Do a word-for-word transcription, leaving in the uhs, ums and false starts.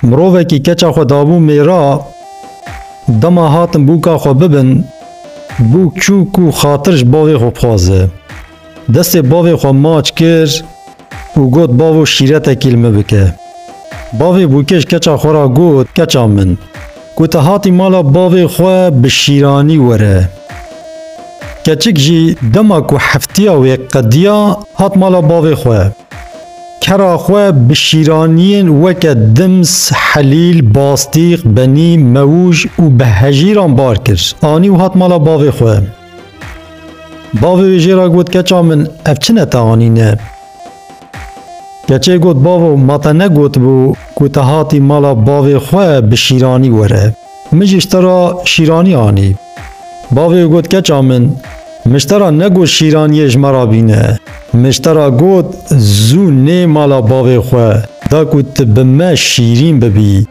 Mirovekî keça xwe dabû mêra, dema hatin bûka xwe bibin, bûk çû ku xatir ji bavê xwe bixwaze. Destê bavê xwe maç kir û got, "Bavo, şîretekî li min bike." Bavê bûkê ji keça xwe re got, "Keça min, ku te hatî mala bavê xwe, bi şîranî were." Keçik jî dema ku heftiya wê qediya, hat mala bavê xwe. Kera xwe bi şîraniyên weke dims, helîl, bastîq, benî, mewûj û bi hejîran bar kir. Anî û hat mala bavê xwe. Bavê wê jê re got, "Keça min, ev çi ne te anîne?" Keçê got, "Bavo, ma te negotibû ku te hatî mala bavê xwe bi şîranî were? Min jî ji te re şîranî anî." Bavê got, "Keça min, min ji te re negot şîraniyê ji me re bîne. Min ji te re got, zû nê mala bavê xwe, da ku tu bi me şîrîn bibî."